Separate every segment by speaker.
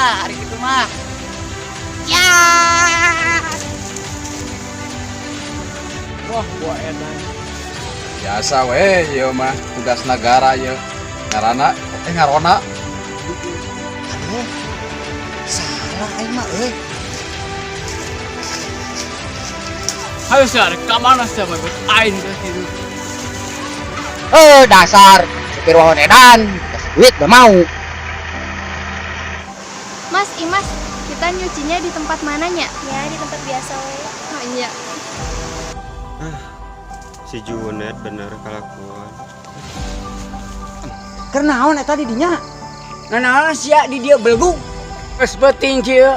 Speaker 1: Hari kitu mah. Ya.
Speaker 2: Wah, gua edan.
Speaker 3: Biasa weh ieu mah tugas negara ieu. Ngaranna ngarona.
Speaker 1: Aduh. Salah aing mah euy.
Speaker 2: Hayo sia, ka mana sia mah aing geus kitu.
Speaker 1: Dasar supir wahon edan, kasih duit gak mau.
Speaker 4: Mas, Imas, kita nyucinya di tempat mananya?
Speaker 5: Ya, di tempat biasa we.
Speaker 4: Oh iya.
Speaker 6: Si Junet bener kelakuan.
Speaker 1: Keur naon eta di dinya?
Speaker 7: Nanaon sia di dieu belgung.
Speaker 2: Geus beuting kieu.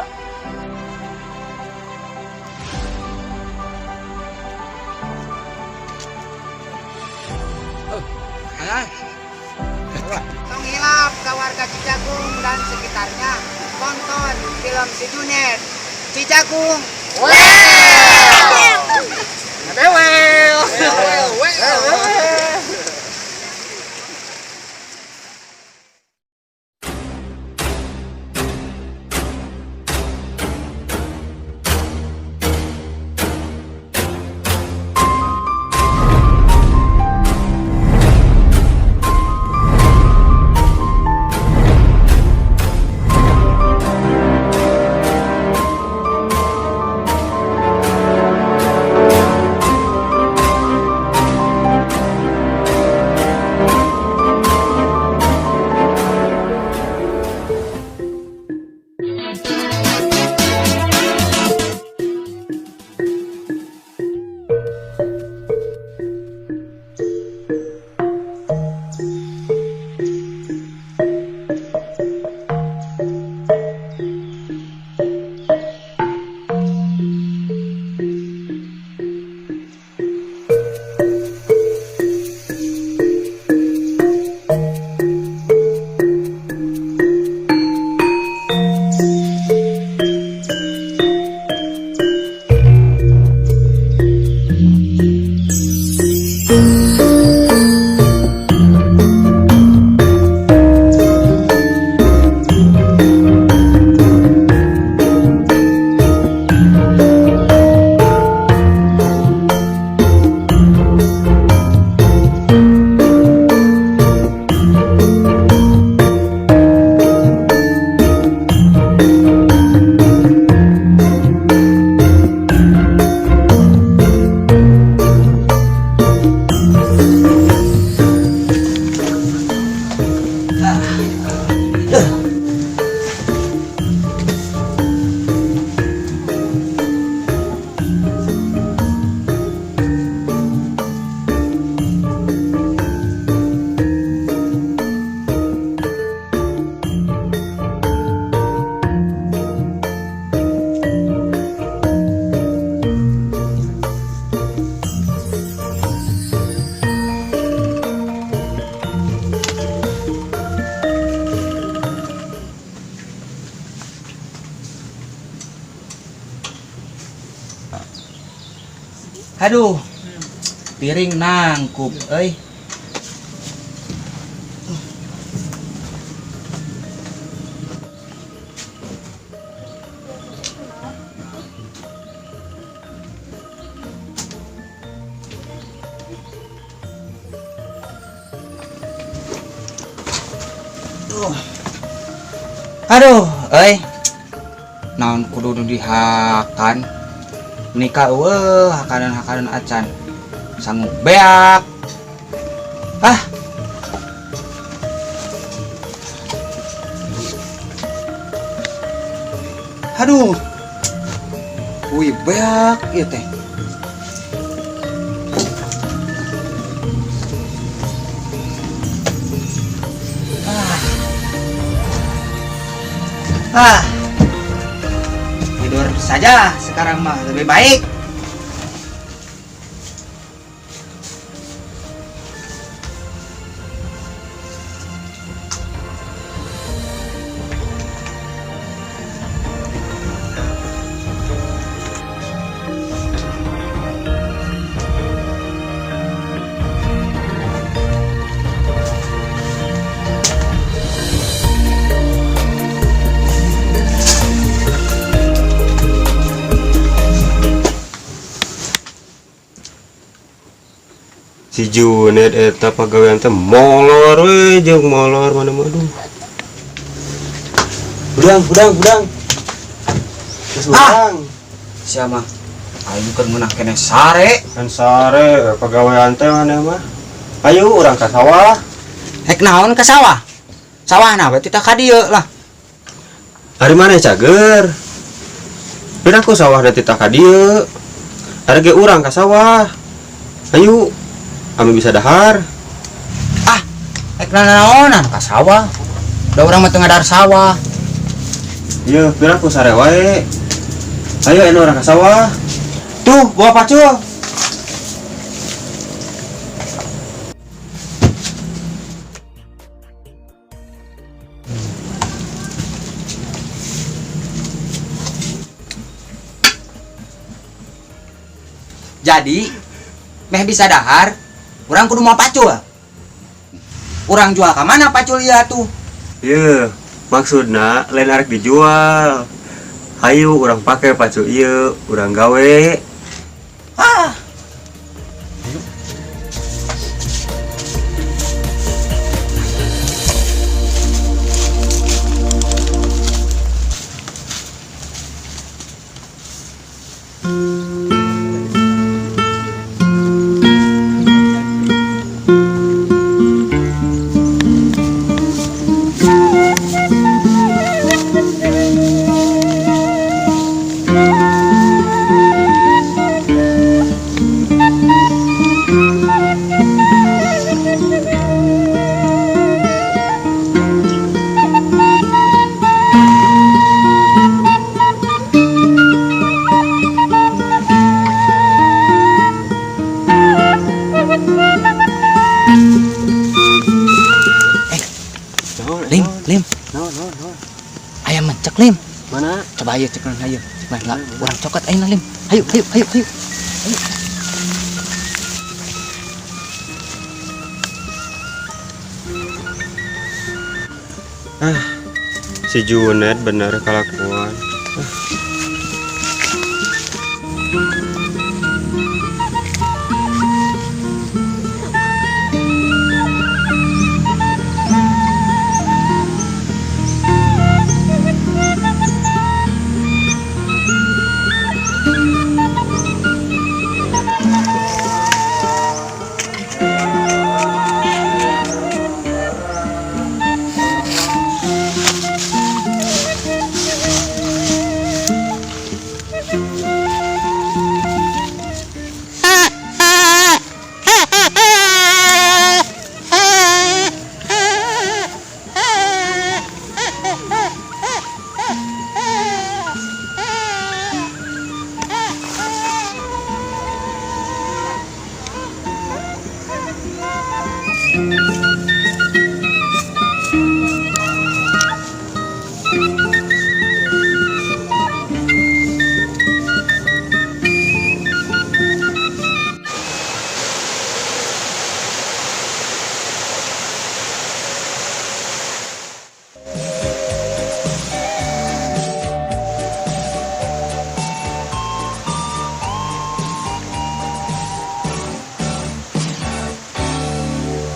Speaker 7: Tong hilap ke warga Cijagung dan sekitarnya. Tonton film si Junet. Cijagung. Well. Well. Well.
Speaker 1: Aduh. Piring nangkup euy. Aduh, euy. Naon kudu nu dihakan? Nikah eueuh hakanan-hakanan acan. Sanggup beak. Ah. Aduh. Wih, beak ieu teh. Ah. Ah. Tidur saja sekarang mah lebih baik.
Speaker 6: Si Junet eta pagawean teh molor we jeung molor mana mah aduh. Hudang, hudang, hudang. Geus hudang.
Speaker 1: Siapa? Aing keur meunah keneh sare.
Speaker 6: Kan sare pagawean teh maneh mah. Ayo urang ka sawah.
Speaker 1: Hek naon ka sawah? Sawahna we titah ka dieu lah.
Speaker 6: Ari maneh cager. Piraku sawahna titah ka dieu. Ari ge urang ka sawah. Ayo. Kami bisa dahar.
Speaker 1: Ah, rek nanaonan ka sawah. Da urang mah teu ngadahar sawah.
Speaker 6: Ieu, piraku sare wae. Ayo anu urang ka sawah. Tuh, bawa pacul.
Speaker 1: Jadi, meh bisa dahar, urang kudu mau pacul. Urang jual ka mana pacul ieu atuh?
Speaker 6: Ieu, maksudna lain arek dijual. Hayu urang pake pacul ieu, urang gawe.
Speaker 1: Ah. Lim, lim. Ayam mencek, Lim.
Speaker 6: Mana?
Speaker 1: Coba ayo cek ayo. Cek lah, urang cokot ayo lah, Lim. Ayo, ayo, ayo, ayo. Ayo.
Speaker 6: Ah, si Junet bener kelakuan.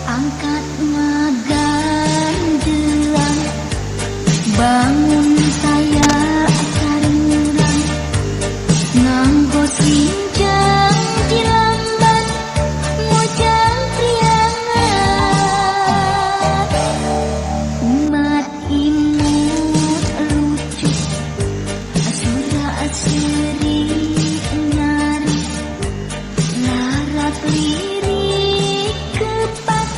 Speaker 5: Angkat ngaganjelang, bangun saya karurang, nganggo sinjang dilamban, mojang priangan. Umat imut lucu, asura asiri nari, larat lirik kepat,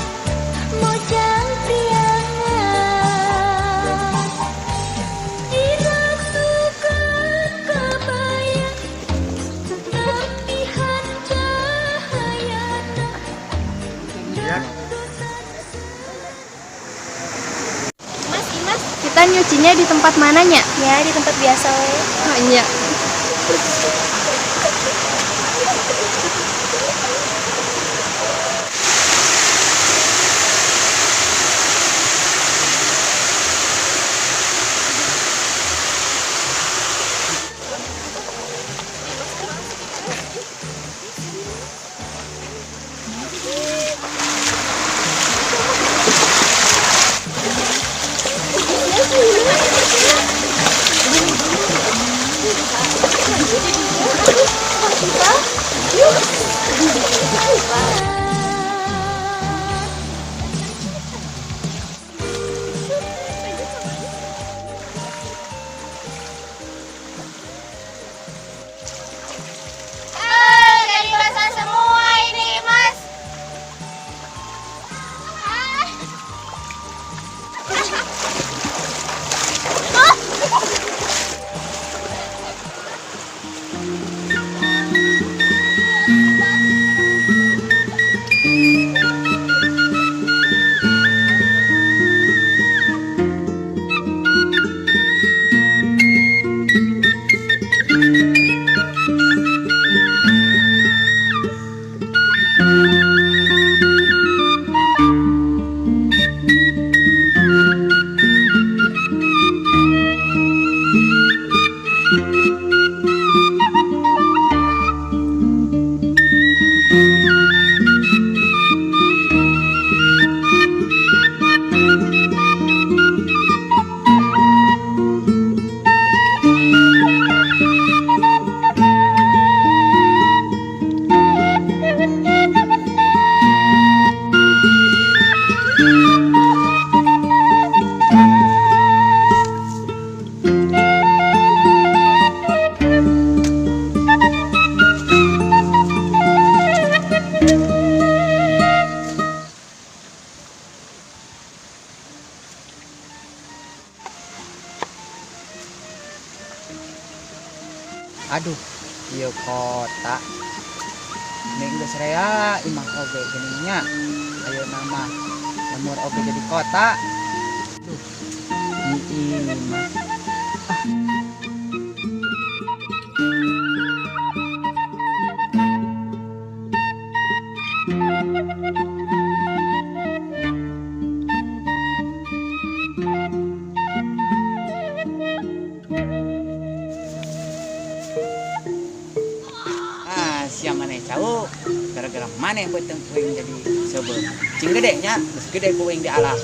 Speaker 5: mojang priangan. Dirasukan kebaya, tampihan cahayana.
Speaker 4: Mas, Imas, kita nyucinya di tempat mananya?
Speaker 8: Ya, di tempat biasa we.
Speaker 4: Oh iya.
Speaker 7: Aduh, ieu kota. Ning geus rea imah oge geuning nya. Ayeuna mah lembur oge jadi kota. Duh, ini mah. Ah, sia maneh cau, gara-gara maneh beuteung uing jadi seubeuh. Cing gede nya, geus gede ku uing dialah.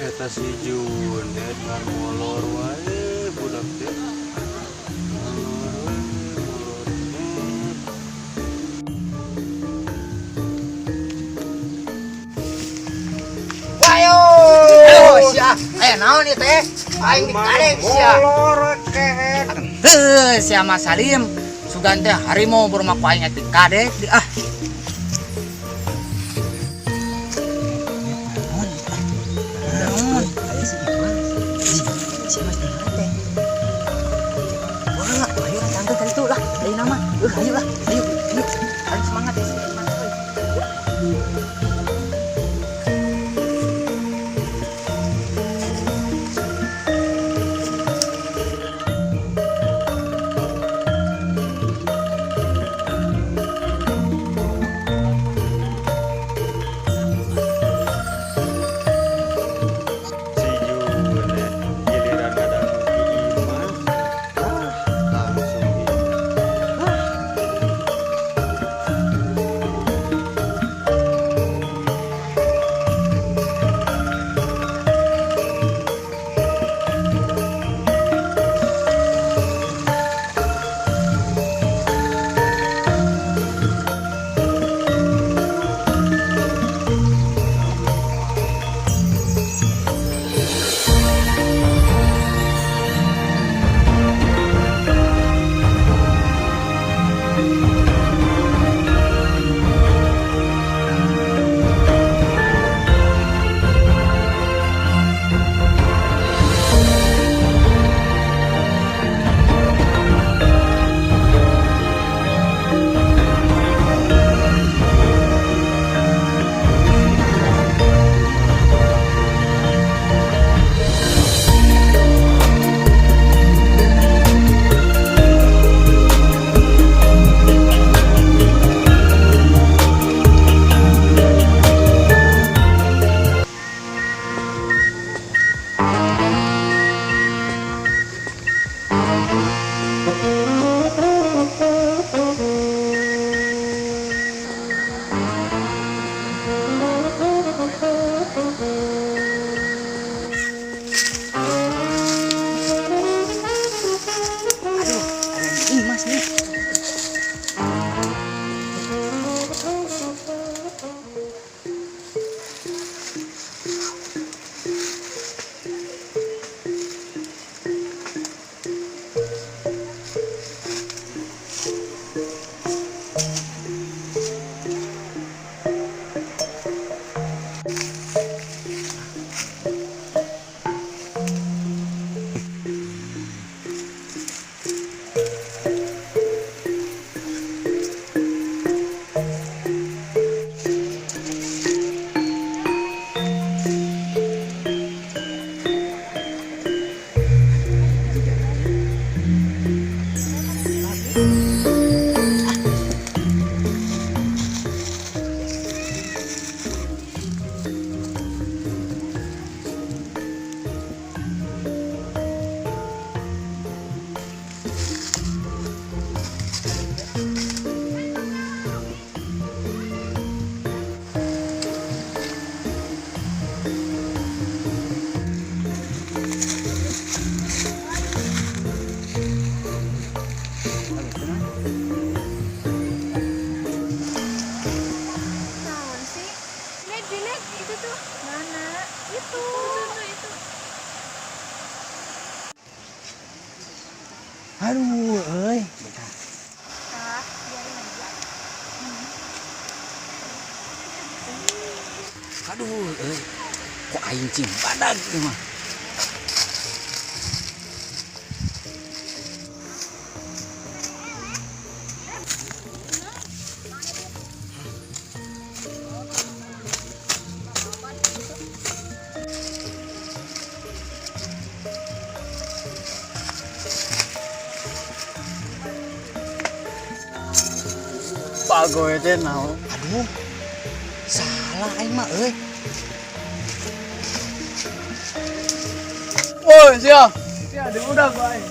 Speaker 6: Eta si Junet ngan molor wae budak teh. Molor wae, molor.
Speaker 7: Wayo, sia, aya naon ieu teh? Aing dikadek sia.
Speaker 1: Molor kehed.
Speaker 7: Heuh, sia Mas Salim. Sugan teh harimau baru mah ku aing dikadek di ah. Naon?
Speaker 1: Aya si Iwan. Si Mas di mana teh? Wah, ayo lah tangga kali itu lah. Ayo nama. Ayo lah. Ayo, ayo. Ayo semangat ya si Iwan.
Speaker 4: Tuh, itu.
Speaker 1: Aduh, euy.
Speaker 4: Ah, biarin aja.
Speaker 1: Aduh, euy. Kok aing cing badag ieu mah.
Speaker 2: Pagoy teh naon?
Speaker 1: Aduh. Salah aing mah euy.
Speaker 2: Woi, sia. Sia diudak ku aing.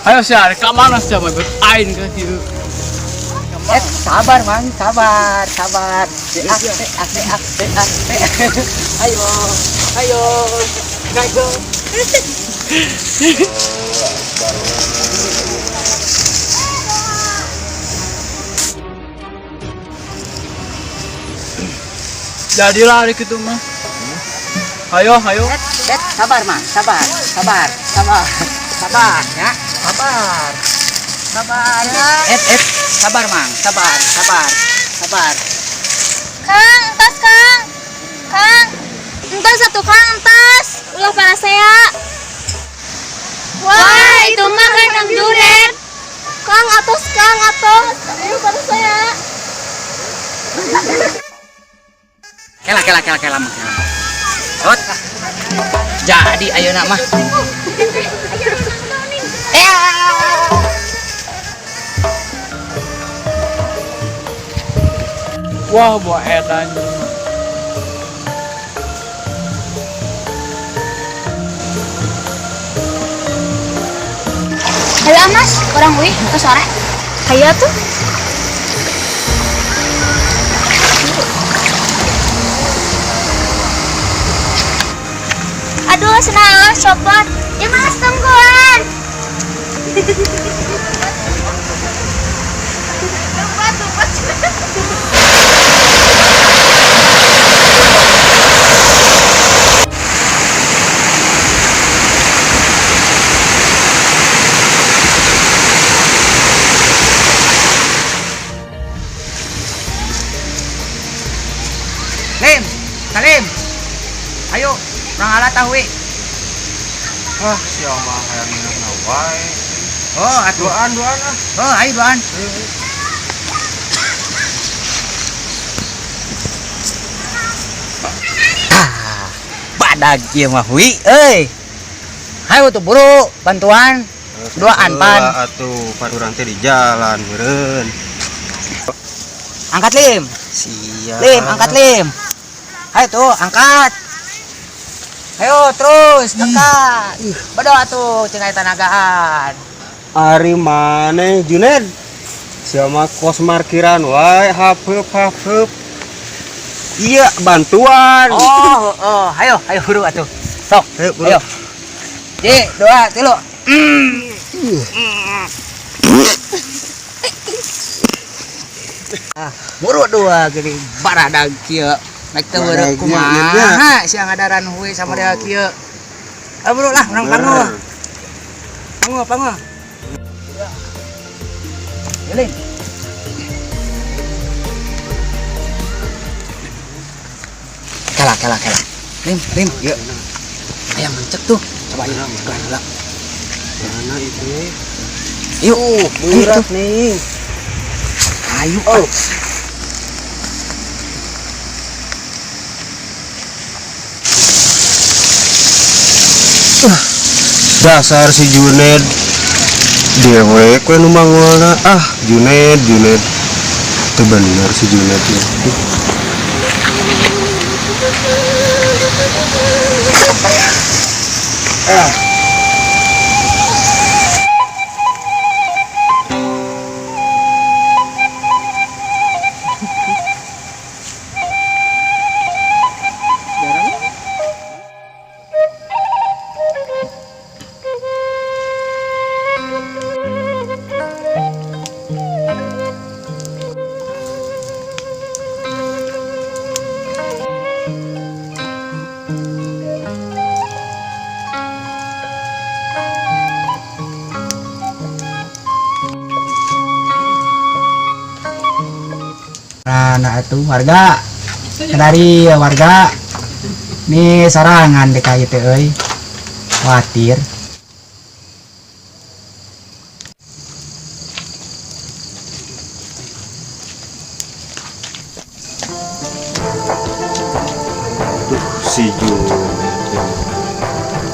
Speaker 2: Ayo sia, ka mana sia mah aing ka kieu.
Speaker 7: Eh, sabar, Mang, sabar, sabar. C A C A C A C A C. Ayo, ayo. Ayo.
Speaker 2: Jadilah hari kitu mah. Ayo, ayo.
Speaker 7: Eh, eh, sabar, Mang, sabar, sabar, sabar. Sabar ya, sabar. Sabar. Eh, eh, sabar, Mang, sabar, sabar, sabar.
Speaker 4: Kang, entos, Kang. Kang, entos satu Kang, entos. Ulah parasea. Wah, itu mah kan Kang Junet. Kang, atos, Kang, atos. Ayo parasea.
Speaker 1: Kela kela kela kela mah kela. Hot. Jadi ayeuna mah.
Speaker 2: Wah, buah edan.
Speaker 4: Halo Mas, orang wih ke sore. Kayak tuh. Aduh, senang copot. Ya Mas, tungguan.
Speaker 1: Lim, Salim. Ayo, urang alat tahu we.
Speaker 6: Ah, sia mah hayang nginep wae.
Speaker 1: Oh, atuh.
Speaker 6: Duaan, duaan ah.
Speaker 1: Oh, ayo duaan. Ah, badag ieu mah hui euy. Hayo tuh buru bantuan. Duaan pan.
Speaker 6: Atuh, pan urang teh di jalan meureun.
Speaker 1: Angkat Lim.
Speaker 6: Sia.
Speaker 1: Lim, angkat Lim. Ayo tuh, angkat. Ayo terus, angkat. Berdoa tuh, cengai tanagaan.
Speaker 6: Ari maneh Juned? Sia mah kos markiran wae, hapeup hapeup. Iya, bantuan.
Speaker 1: Oh, oh, ayo, ayo buru atuh. Sok,
Speaker 6: Ayo, buru.
Speaker 1: ayo. Ji, dua, tilu. Ah, buru dua gini baradag kieu. Naik teu beureum kumaha sia ngadaran hui sama dia kieu. Ah, buru lah, urang pango. Pango, pango. Gelin. Kala, kala, kala. Lim, lim, yuk. Ayam mencek tuh. Coba yuk, cekelan heula.
Speaker 6: Mana itu?
Speaker 1: Yuk,
Speaker 6: Berat nih.
Speaker 1: Ayo. Oh.
Speaker 6: Dasar si Juned. Dewek we nu mangolna. Ah, Juned, Juned. Teu bener si Juned nya.
Speaker 1: Mana atuh warga? Dari warga. Nih sorangan dek ieu teh euy. Khawatir.
Speaker 6: Duh, si Junet teh.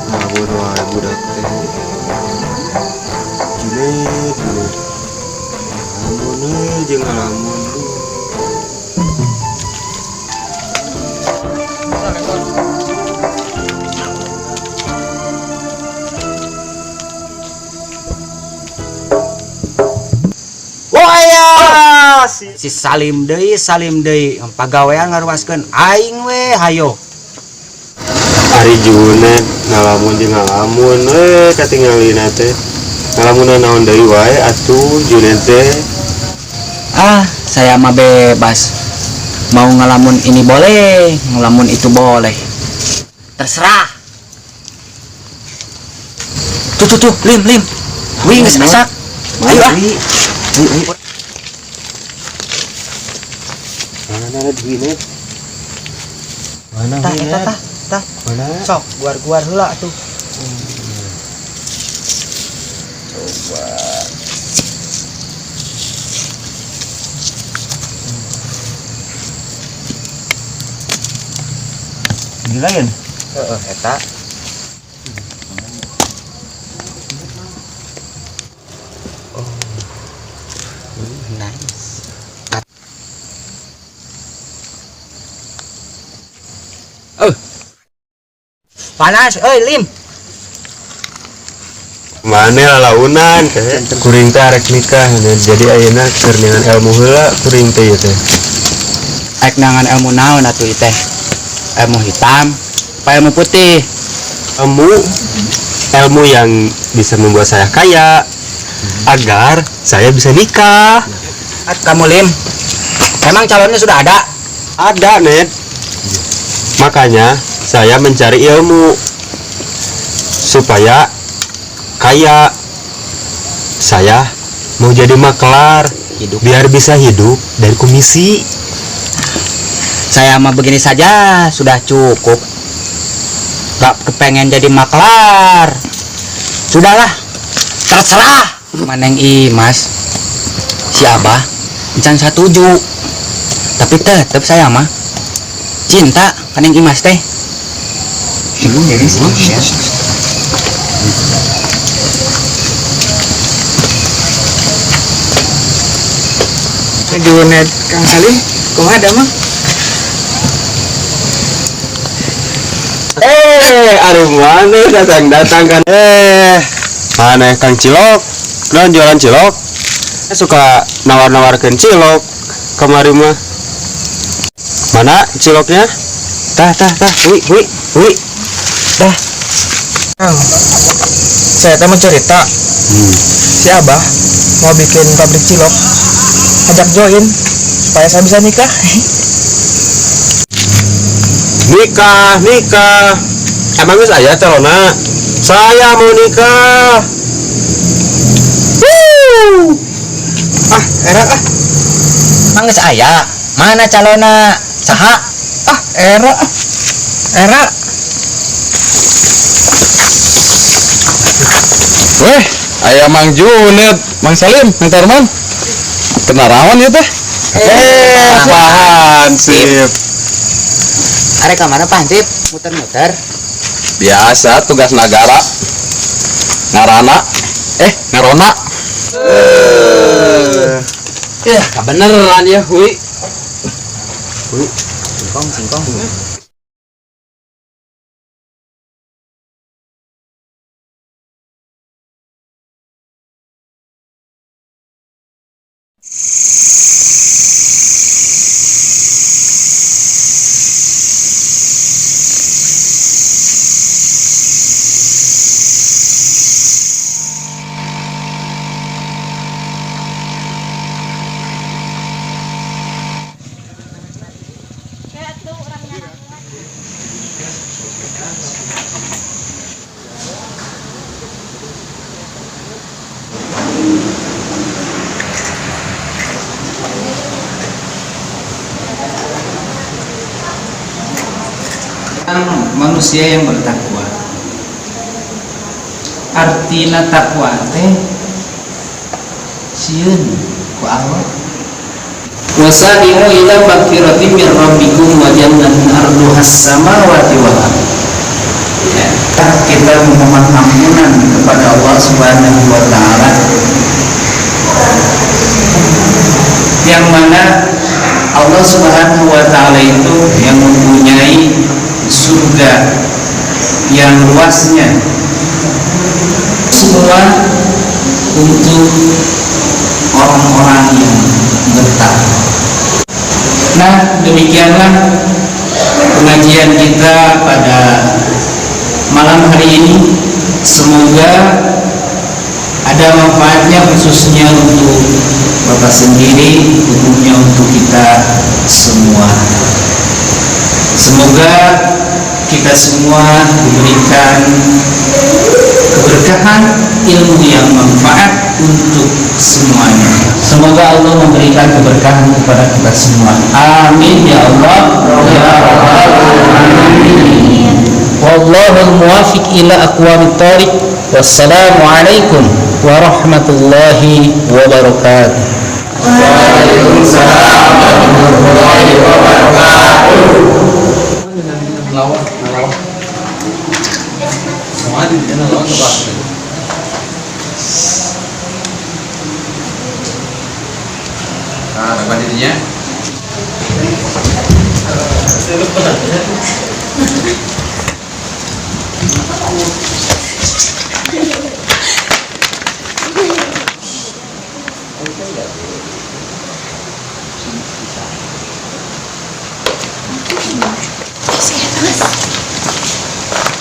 Speaker 6: Ngabur wae budak teh. Junet, Junet. Ngalamun euy jeung ngalamun.
Speaker 1: Wah, si Salim deui, Salim deui, pagawean ngaruaskeun aing we hayo.
Speaker 6: Ari Junet ngalamun jeung ngalamun we katingalina teh. Ngalamunna naon deui wae atuh Junet teh.
Speaker 1: Ah, saya mah bebas. Mau ngelamun ini boleh, ngelamun itu boleh. Terserah. Tuh tuh tuh, lim lim. Wih, geus asak. Ayo ah.
Speaker 6: Mana ada duitnya? Mana
Speaker 1: Tah,
Speaker 6: duitnya?
Speaker 1: eta tah, tah.
Speaker 6: Mana?
Speaker 1: Sok, guar-guar heula tuh. Coba.
Speaker 6: Ini lain.
Speaker 1: Heeh, eta. Oh. Nice. Eh. Panas, euy, Lim.
Speaker 6: Mana lalaunan teh? Kuring teh arek nikah jadi ayeuna keur neangan ilmu heula kuring teh ieu teh.
Speaker 1: Arek neangan ilmu naon atuh ieu teh? Ilmu hitam, apa ilmu putih?
Speaker 6: Ilmu ilmu yang bisa membuat saya kaya agar saya bisa nikah.
Speaker 1: At kamu Lim, emang calonnya sudah ada?
Speaker 6: Ada, Net. Makanya saya mencari ilmu supaya kaya. Saya mau jadi makelar
Speaker 1: Hidup.
Speaker 6: biar bisa hidup dari komisi.
Speaker 1: Saya mah begini saja sudah cukup. Gak kepengen jadi maklar. Sudahlah, terserah. Maneng Imas, si Abah, encan satuju. Tapi tetep saya mah cinta ka Neng Imas teh. Jadi sih, ya.
Speaker 7: Junet Kang Salim, kumaha da mah?
Speaker 6: Ari mana datang-datang kan? Mana Kang Cilok? Naon jualan cilok? Suka nawar-nawarkeun cilok kemari mah. Mana ciloknya? Tah, tah, tah. Hui, hui, hui. Tah.
Speaker 7: Kang, saya teh mau cerita. Si Abah mau bikin pabrik cilok. Ajak join supaya saya bisa nikah.
Speaker 6: Nikah, nikah. Emang geus aya calonna? Saya mau nikah. Wuh.
Speaker 7: Ah, era ah.
Speaker 1: Emang geus aya? Mana calonna? Saha?
Speaker 7: Ah, era ah. Era.
Speaker 3: Weh, aya Mang Junet, Mang Salim, Mang Tarman. Kenarawan ya teh?
Speaker 6: Apaan sip?
Speaker 1: Arek ka mana Pak Hansip? Muter-muter.
Speaker 3: Biasa tugas nagara. Ngarana. Ngarona. Ya, kebeneran ya, hui.
Speaker 1: Singkong, singkong.
Speaker 7: Manusia yang bertakwa. Artina takwa teh sieun ku Allah. Wasari'u ila magfiratin min rabbikum wa jannatin arduhas samawati wal ardh. Ya, kita memohon ampunan kepada Allah Subhanahu wa taala, yang mana Allah Subhanahu wa taala itu yang mempunyai surga yang luasnya semua untuk orang-orang yang bertakwa. Nah, demikianlah pengajian kita pada malam hari ini. Semoga ada manfaatnya, khususnya untuk Bapak sendiri, umumnya untuk kita semua. Semoga kita semua diberikan keberkahan ilmu yang manfaat untuk semuanya. Semoga Allah memberikan keberkahan kepada kita semua. Amin ya Allah ya Rabbal alamin. Wallahul muwafiq ila aqwamit thoriq. Wassalamualaikum warahmatullahi wabarakatuh.
Speaker 3: Waalaikumsalam warahmatullahi wabarakatuh. Lawan, lawan. Semua di lawan tebak. Nah, apa jadinya?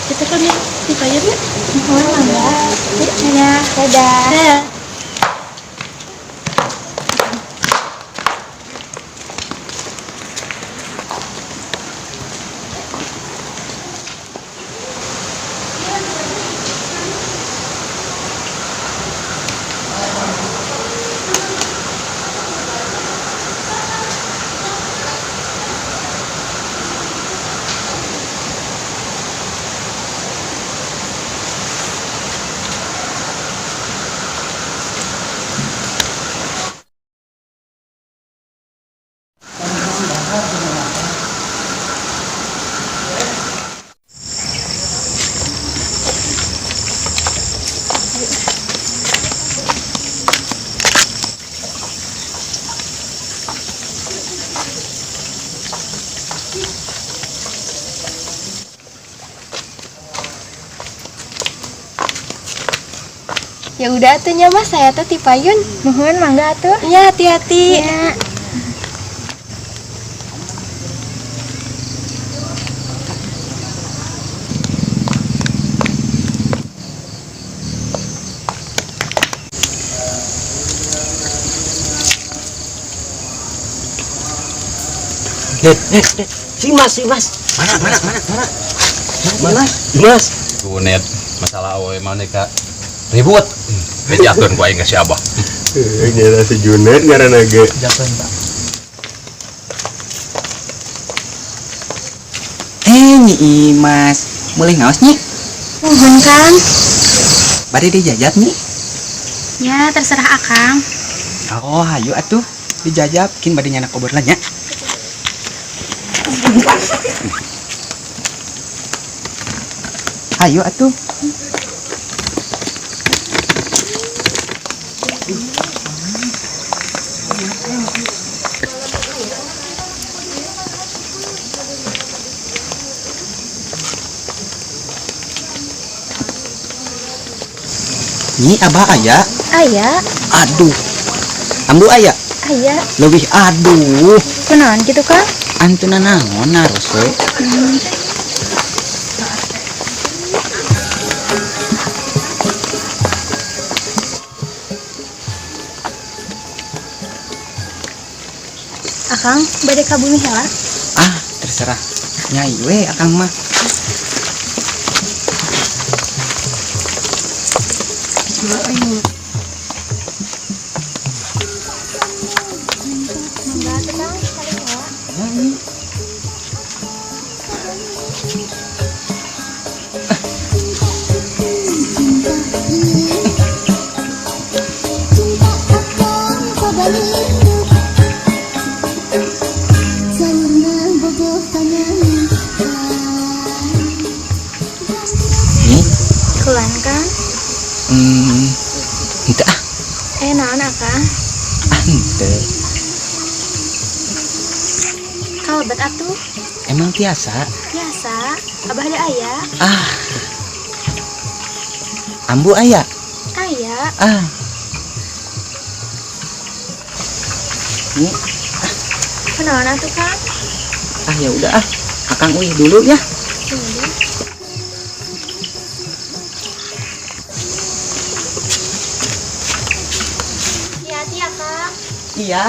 Speaker 4: Kita kan dibayar ya? Mohon mangga. Dadah. Dadah. Ya udah atuh nya Mas, saya teh ti payun. Nuhun mangga atuh. Iya, hati-hati. Ya.
Speaker 1: Si Mas, si Mas.
Speaker 3: Mana, mana, mana, mana?
Speaker 1: Mana? Mas.
Speaker 3: Gunet, masalah awe mana kak? Ribut. Bejatun gua aing ka si Abah.
Speaker 6: Nyata si Junet ngaranna ge.
Speaker 2: Jatuhin, Pak.
Speaker 1: Nyi Imas, mulai ngaos nyi?
Speaker 4: Nuhun Kang.
Speaker 1: Bade dijajab nyi?
Speaker 4: Ya, terserah Akang.
Speaker 1: Oh, hayu atuh dijajab, kin bade nyanak obor lah nya. Hayu atuh. Nyi abah aya?
Speaker 4: Aya.
Speaker 1: Aduh. Ambu aya?
Speaker 4: Aya.
Speaker 1: Leuwih aduh.
Speaker 4: Kunaon kitu Kang?
Speaker 1: Antuna naon naros we.
Speaker 4: Akang bade ka bumi heula?
Speaker 1: Ah, terserah. Nyai we akang mah.
Speaker 4: Mangga atuh Kang, saling heula. Kulan, Kang.
Speaker 1: Henteu ah.
Speaker 4: Eh, naon Akang?
Speaker 1: Ah, henteu.
Speaker 4: Kalebet atuh.
Speaker 1: Emang tiasa?
Speaker 4: Biasa. Abah ada aya.
Speaker 1: Ah. Ambu aya?
Speaker 4: Aya.
Speaker 1: Ah. Ini,
Speaker 4: Kunaon atuh, Kang?
Speaker 1: Ah ya udah ah. Akang uih dulu ya.
Speaker 4: Udah. Hati-hati ya, Kang.
Speaker 1: Iya.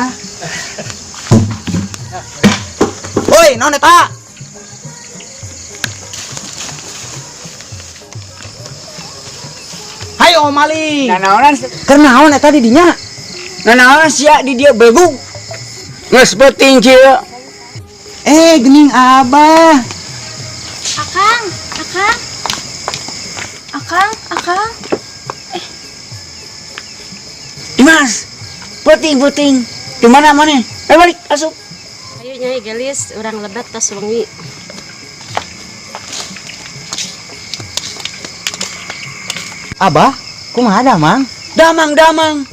Speaker 1: Woi, naon eta? Hayo maling.
Speaker 7: Nanaonan.
Speaker 1: Keur naon eta di dinya?
Speaker 7: Nanaonan sia di dieu begug. Geus beuting kieu.
Speaker 1: Eh, gening Abah.
Speaker 4: Akang, Akang. Akang, Akang.
Speaker 7: Dimas, beuting-beuting. Di mana mana? Eh balik asup.
Speaker 8: Ayo Nyai gelis, urang lebet tos wengi.
Speaker 1: Abah, kumaha damang?
Speaker 7: Damang damang.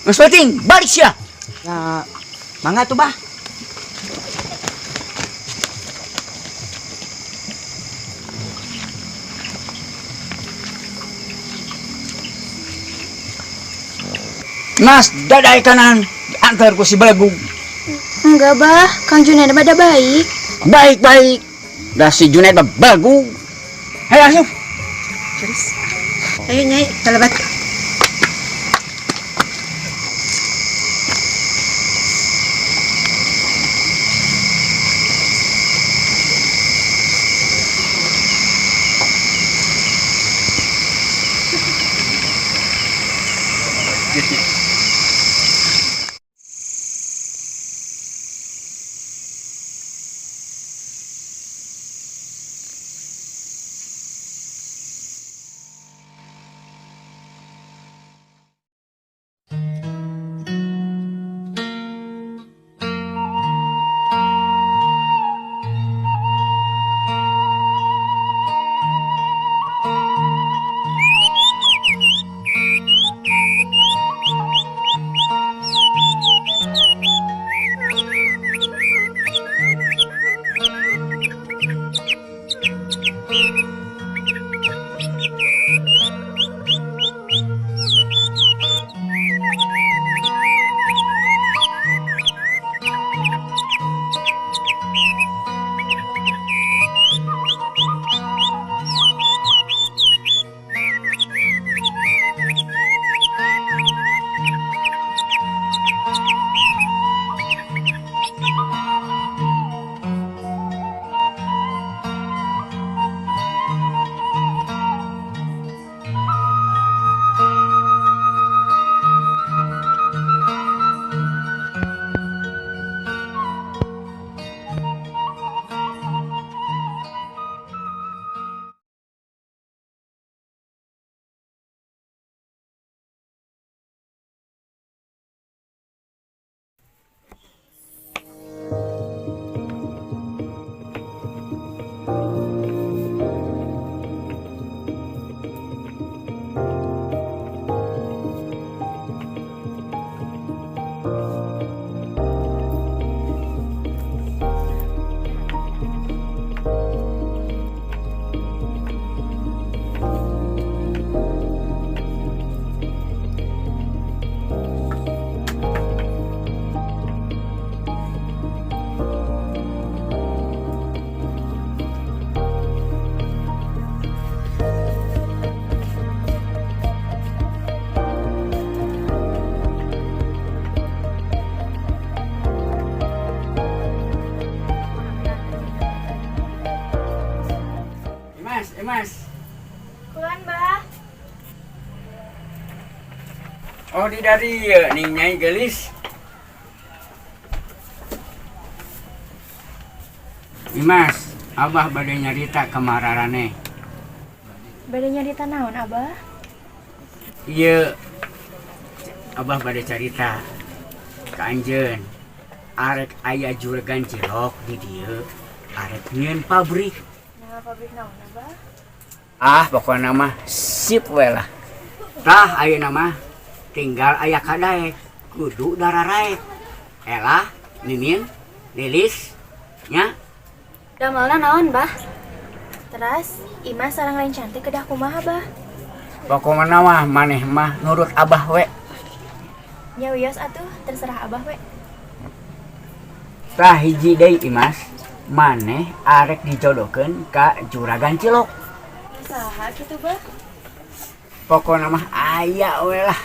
Speaker 7: Geus beuting, balik sia.
Speaker 1: Ya, mangga tuh, Bah.
Speaker 7: Mas, dadai kanan antar ku si belegug.
Speaker 4: Enggak, Bah. Kang Junaid mah ada baik.
Speaker 7: Baik baik. Dah si Junaid mah belegug. Hayo asup.
Speaker 8: Ayo Nyai, kalebet.
Speaker 7: Mas, Mas.
Speaker 4: Kulan, Bah.
Speaker 7: Oh, di dari ieu ning Nyai gelis. Dimas, Abah bade nyarita ka mararaneh.
Speaker 4: Bade nyarita naon, Abah?
Speaker 7: Ieu Abah bade carita ka anjeun. Arek aya juragan cilok di dieu, arek nyieun pabrik.
Speaker 4: Nah, pabrik naon, Abah?
Speaker 1: Ah, pokokna mah sip we lah. Tah ayeuna mah tinggal aya kadaek, kudu dararaek. Elah, Mimin, Lilis, nya.
Speaker 4: Damelna naon, Bah? Terus, Imas sareng lain cantik kedah kumaha, Bah?
Speaker 1: Pokokna mah maneh mah nurut Abah we.
Speaker 4: Nya wios atuh, terserah Abah we.
Speaker 1: Tah hiji deui Imas, maneh arek dijodohkeun ka juragan cilok.
Speaker 4: Saha kitu, Bah?
Speaker 1: Pokokna mah aya we lah.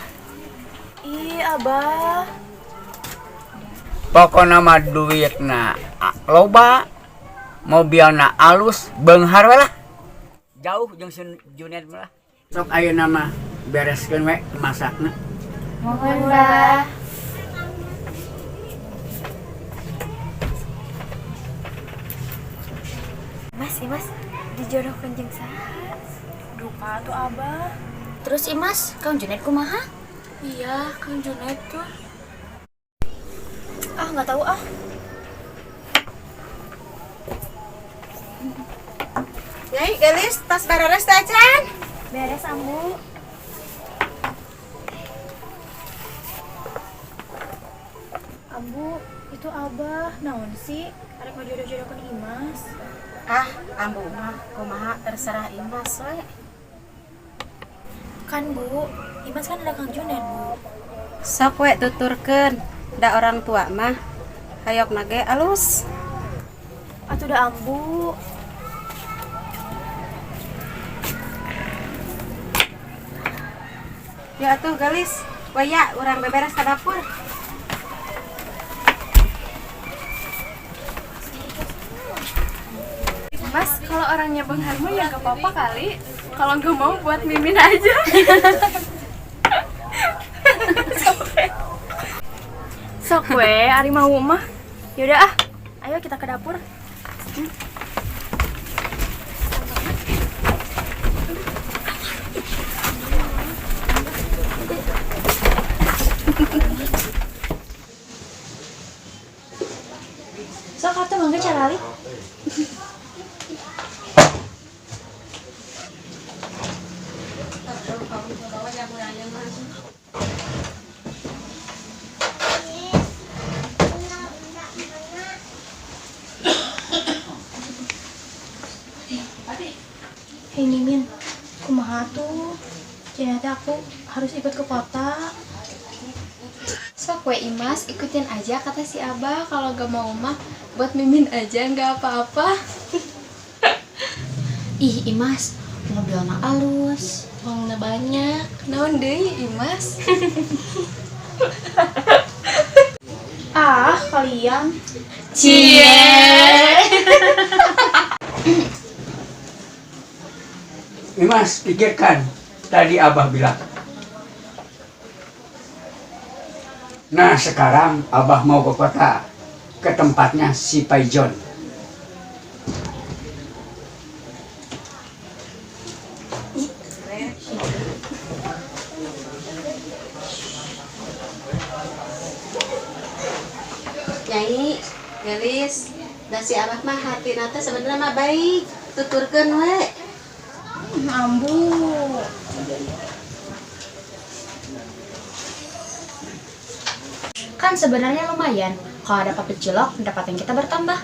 Speaker 4: Ih, Abah.
Speaker 1: Pokokna mah duitna loba, mobilna alus, beunghar we lah. Jauh jeung si Junet mah lah. Sok ayeuna mah bereskeun we masakna.
Speaker 4: Mohon, Bah. Mas, Imas dijodohkeun jeung saha? Duka tuh Abah.
Speaker 5: Terus Imas, Kang Junet kumaha?
Speaker 4: Iya, Kang Junet tuh. Ah, nggak tahu ah.
Speaker 8: Nyai, Gelis, tas barares teh acan.
Speaker 4: Beres, Ambu. Ambu, itu Abah. Naon sih? Arek mau jodoh-jodohkeun Imas.
Speaker 8: Ah, Ambu mah kumaha terserah Imas we.
Speaker 4: Kan, Bu, Imas kan ada Kang Junet, Bu.
Speaker 8: Sok we tuturkeun, da orang tua mah hayokna ge alus.
Speaker 4: Atuh da Ambu.
Speaker 8: Ya atuh Gelis, waya urang beberes ka dapur.
Speaker 9: Mas, kalau orangnya Bang Harmo ya nggak apa-apa kali. Kalau nggak mau buat Mimin aja.
Speaker 4: Sok we, ari mau mah. Yaudah ah, ayo kita ke dapur. Sok atuh mangga carali. Hei Mimin, kumaha tuh? Ternyata aku harus ikut ke kota.
Speaker 9: Sok we Imas, ikutin aja kata si Abah. Kalau gak mau mah buat Mimin aja nggak apa-apa.
Speaker 5: Ih, Imas, mobilna alus.
Speaker 9: Uangna banyak. Naon deui Imas?
Speaker 4: Ah, kalian.
Speaker 9: Cie.
Speaker 1: Imas, pikirkan tadi Abah bilang. Nah, sekarang Abah mau ke kota, ke tempatnya si Paijon.
Speaker 8: Nyai, Gelis, da si Abah mah hatina teh sebenarnya mah baik, tuturkeun we.
Speaker 4: Ambu.
Speaker 5: Kan sebenarnya lumayan kalau ada pabrik cilok, pendapatan kita bertambah.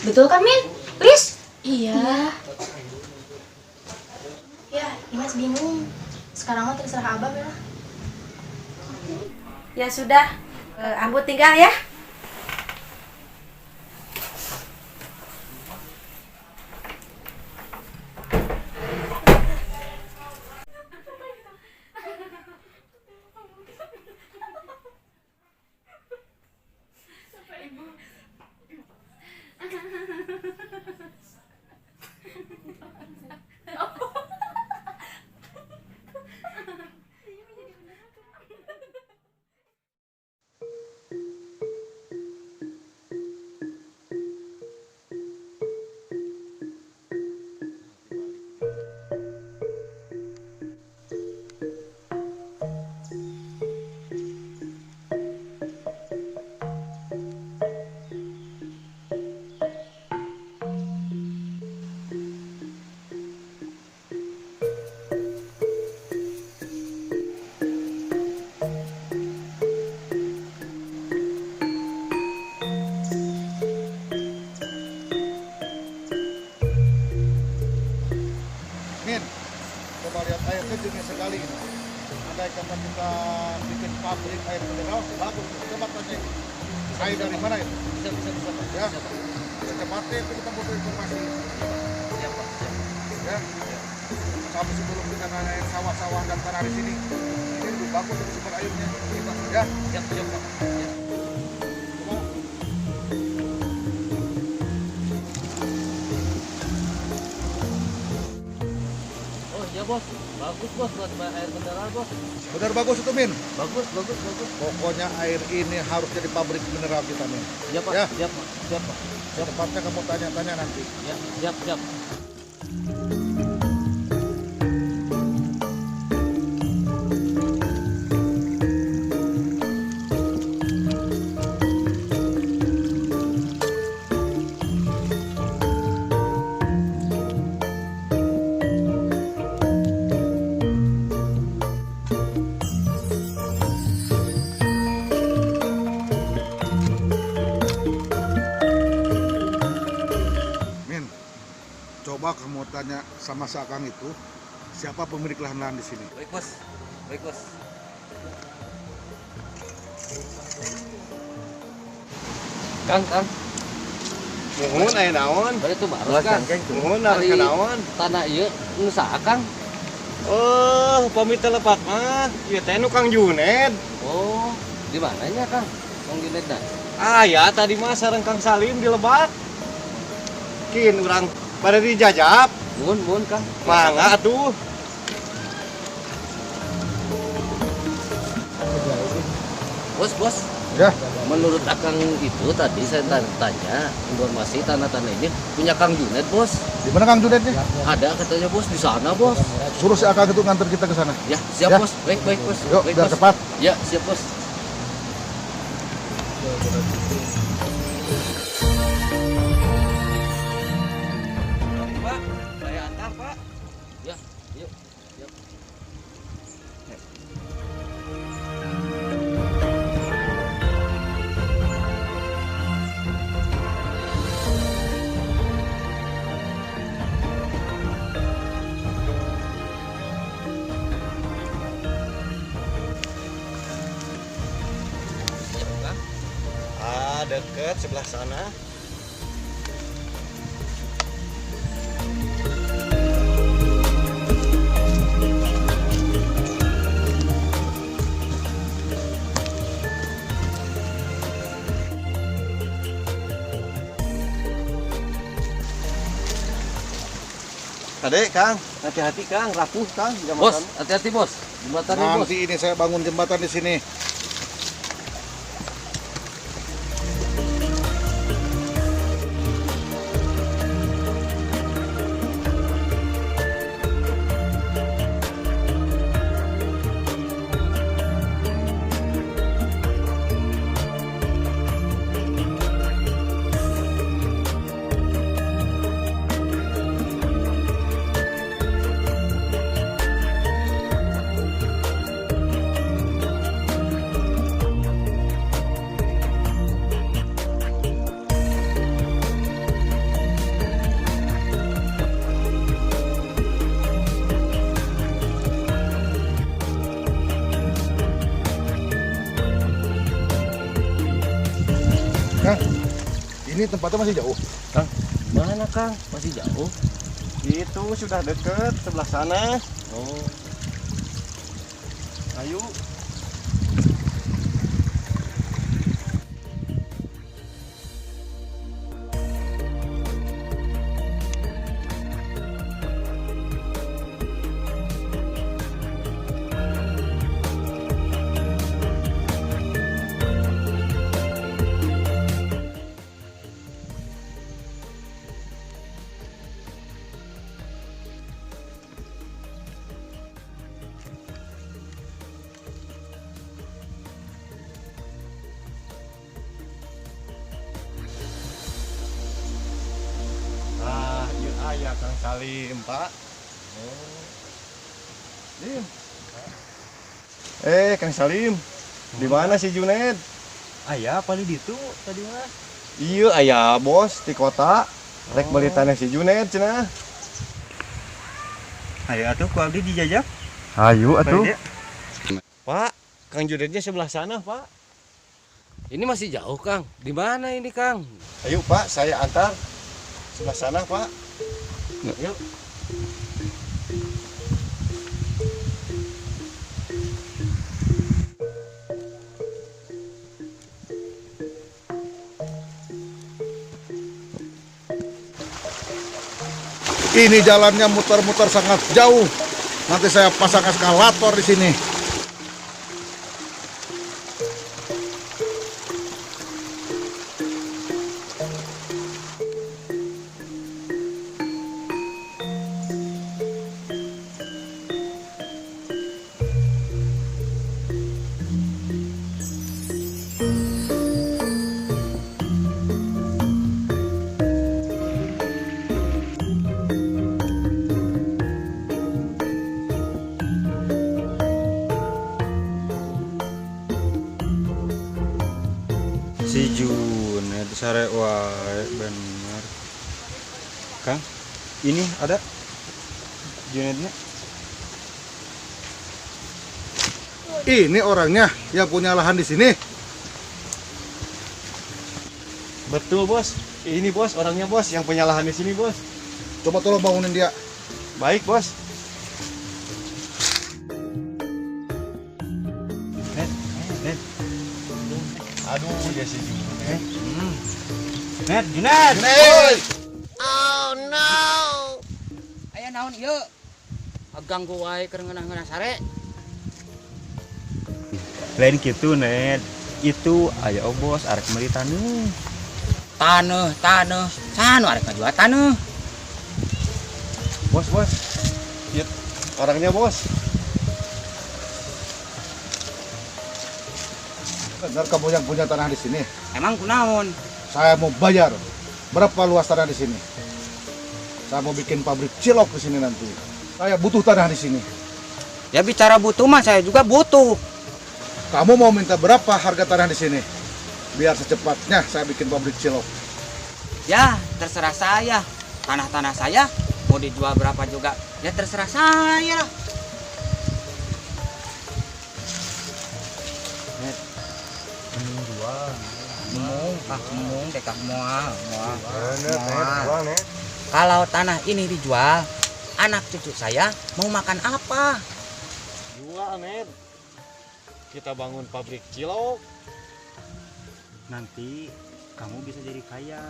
Speaker 5: Betul kan, Min? Lis?
Speaker 9: Iya.
Speaker 4: Ya, Imas bingung. Sekarang mah terserah Abah lah.
Speaker 8: Ya sudah, Ambu tinggal ya.
Speaker 10: lihat airnya jernih sekali ini. Andai kata kita bikin pabrik air mineral, bagus. Coba tanya ini. Air dari mana itu?
Speaker 1: Bisa, bisa, bisa, Pak.
Speaker 10: Ya. Secepatnya itu kita butuh informasi.
Speaker 1: Siap, Pak. Siap.
Speaker 10: Ya. Sampai sebelum kita nanyain sawah-sawah dan tanah di sini, ini lebih bagus untuk sumber airnya.
Speaker 1: Iya, Pak.
Speaker 10: Ya.
Speaker 1: Siap, siap, Pak. Siap.
Speaker 10: Coba.
Speaker 1: Oh iya bos, bagus bos buat air mineral bos.
Speaker 10: Benar bagus itu Min.
Speaker 1: Bagus, bagus, bagus.
Speaker 10: Pokoknya air ini harus jadi pabrik mineral kita Min.
Speaker 1: Iya Pak,
Speaker 10: Ya.
Speaker 1: siap Pak, siap Pak.
Speaker 10: Secepatnya kamu tanya-tanya nanti.
Speaker 1: Ya, siap, siap.
Speaker 10: Min, coba kamu tanya sama si Akang itu, siapa pemilik lahan-lahan di sini?
Speaker 1: Baik bos, baik bos. Kang, Kang,
Speaker 6: Muhun aya naon?
Speaker 1: bari itu baru Kang.
Speaker 6: Muhun harus
Speaker 1: Ari
Speaker 6: ke naon?
Speaker 1: Tanah ieu nu saha Kang?
Speaker 6: Oh, pamit telepak mah. Ieu teh nu Kang Juned.
Speaker 1: Oh, di mananya Kang? Kang Junedna?
Speaker 6: Ah ya, tadi mah sareng Kang Salim di Lebak. Kin urang pada dijajab.
Speaker 1: Muhun, muhun Kang.
Speaker 6: Mangga atuh.
Speaker 1: Bos, bos.
Speaker 10: Ya.
Speaker 1: Menurut Akang itu tadi saya tanya informasi tanah-tanah ini punya Kang Juned, bos.
Speaker 10: Di mana Kang Junednya?
Speaker 1: Ada katanya bos di sana, bos.
Speaker 10: Suruh si Akang itu nganter kita ke sana.
Speaker 1: Ya, siap
Speaker 10: Ya.
Speaker 1: bos. Baik, baik bos.
Speaker 10: Yuk,
Speaker 1: Baik,
Speaker 10: biar
Speaker 1: bos.
Speaker 10: cepat.
Speaker 1: Ya, siap bos.
Speaker 6: Pak, saya antar, Pak.
Speaker 1: Ya, yuk. Yuk. Siap, Kang.
Speaker 6: Ah, deket sebelah sana. Adek, Kang, hati-hati Kang, rapuh Kang,
Speaker 1: Bos, hati-hati bos. Jembatannya bos.
Speaker 10: Nanti ini saya bangun jembatan di sini. Kang, ini tempatnya masih jauh.
Speaker 1: Kang, mana Kang? Masih jauh.
Speaker 6: Itu sudah deket sebelah sana.
Speaker 1: Oh,
Speaker 6: Ayo. Ah, ieu aya Kang Salim, Pak. Lim. Eh, Kang Salim. Di mana si Juned?
Speaker 2: Aya paling ditu tadi mah.
Speaker 6: Iya, aya bos di kota. Rek beli tanah si Juned cenah. Ayo atuh ku abdi dijajak.
Speaker 11: Ayo atuh.
Speaker 12: Pak, Kang Junednya sebelah sana, Pak.
Speaker 13: Ini masih jauh, Kang. Di mana ini, Kang?
Speaker 12: Ayo, Pak, saya antar. Sebelah sana, Pak. Yuk.
Speaker 10: Ini jalannya muter-muter sangat jauh. Nanti saya pasang eskalator di sini.
Speaker 6: Si Junet sare wae bener. Kang, ini ada Junetnya.
Speaker 10: Ini orangnya yang punya lahan di sini.
Speaker 12: Betul, Bos. Ini, Bos, orangnya, Bos, yang punya lahan di sini, Bos.
Speaker 10: Coba tolong bangunin dia.
Speaker 12: Baik, Bos.
Speaker 6: Net, net.
Speaker 12: Aduh, ya si Junet.
Speaker 6: Net, Junet.
Speaker 10: Junet.
Speaker 1: Oh no. Aya naon ieu? Ganggu wae keur ngeunah-ngeunah sare.
Speaker 6: Lain gitu, Net. Itu aya bos arek meuli taneuh.
Speaker 1: Taneuh, taneuh. Sanu arek ngajual taneuh.
Speaker 12: Bos, Bos. Ieu orangnya, Bos.
Speaker 10: Benar kamu yang punya tanah di sini?
Speaker 1: Emang kunaon?
Speaker 10: Saya mau bayar. Berapa luas tanah di sini? Saya mau bikin pabrik cilok di sini nanti. Saya butuh tanah di sini.
Speaker 1: Ya bicara butuh mah saya juga butuh.
Speaker 10: Kamu mau minta berapa harga tanah di sini? Biar secepatnya saya bikin pabrik cilok.
Speaker 1: Ya terserah saya. Tanah-tanah saya mau dijual berapa juga. Ya terserah saya lah.
Speaker 6: Net, mending jual.
Speaker 1: Mung, ah mung, dekah moal, moal.
Speaker 11: Net, jual, Net.
Speaker 1: Kalau tanah ini dijual, anak cucu saya mau makan apa?
Speaker 12: Jual, Net. Kita bangun pabrik cilok.
Speaker 6: Nanti kamu bisa jadi kaya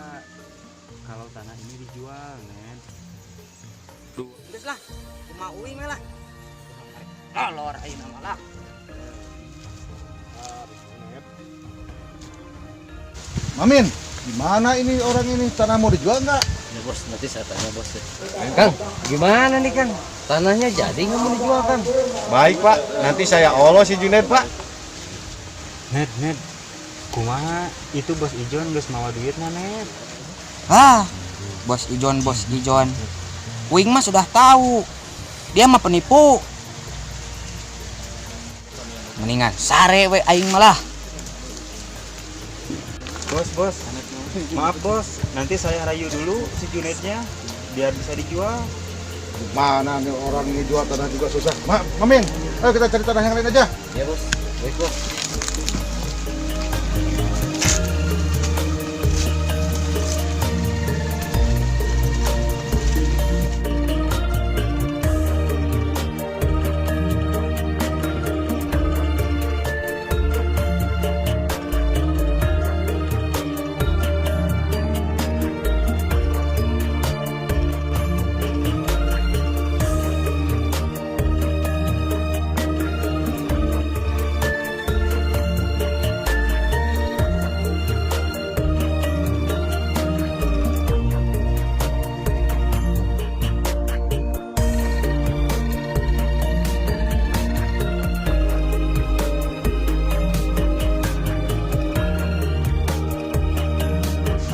Speaker 6: kalau tanah ini dijual, Net.
Speaker 1: Geus lah, kumaha uing we lah. Alor ayeuna mah lah.
Speaker 10: Mamin, gimana ini orang ini? Tanah mau dijual nggak?
Speaker 13: Ya, Bos, nanti saya tanya, Bos. Kang, gimana nih, Kang? Tanahnya jadi nggak mau dijual, Kang?
Speaker 12: Baik, Pak. Nanti saya olos si Junet, Pak.
Speaker 6: Net, Net. Kumaha itu Bos Ijon geus mawa duitna, Net.
Speaker 1: Ah, Bos Ijon, Bos Ijon. Uing mah sudah tahu. Dia mah penipu. Mendingan sare we aing malah.
Speaker 6: Bos, Bos. Maaf, Bos. Nanti saya rayu dulu si Junetnya biar bisa dijual.
Speaker 10: Mana nih orang ini jual tanah juga susah. Mamin, ayo kita cari tanah yang lain aja.
Speaker 13: Ya, Bos. Baik, Bos.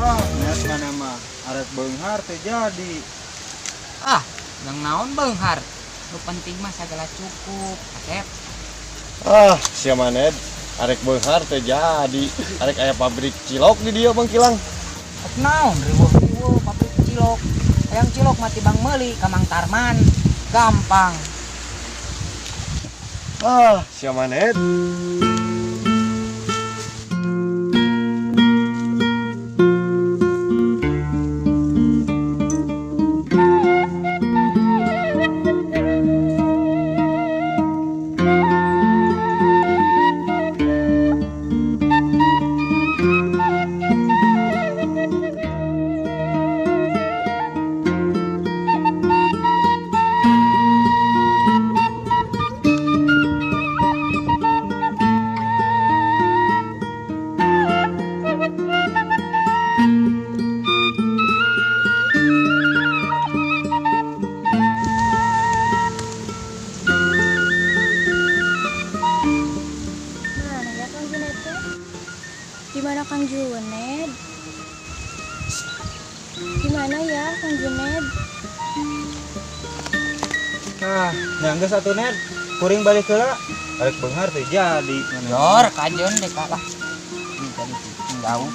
Speaker 6: Ah, Net mana mah arek beunghar teu jadi.
Speaker 1: Ah, yang naon beunghar? Nu penting mah sagala cukup, Asep.
Speaker 12: Ah, sia Ned. Arek beunghar teu jadi. Arek aya pabrik cilok di dieu Bang Kilang.
Speaker 1: Naon riweuh-riweuh pabrik cilok. Hayang cilok mati Bang meuli ka Mang Tarman.
Speaker 7: Gampang.
Speaker 12: Ah, sia maneh.
Speaker 4: Mana ya Kang Junet teh? Di mana Kang Junet? Di mana ya Kang Junet?
Speaker 11: Ah, nya geus atuh, Ned. Kuring balik heula. Arek beunghar teh jadi.
Speaker 7: Yor, kajeun deh kak lah. Ini tadi jauh.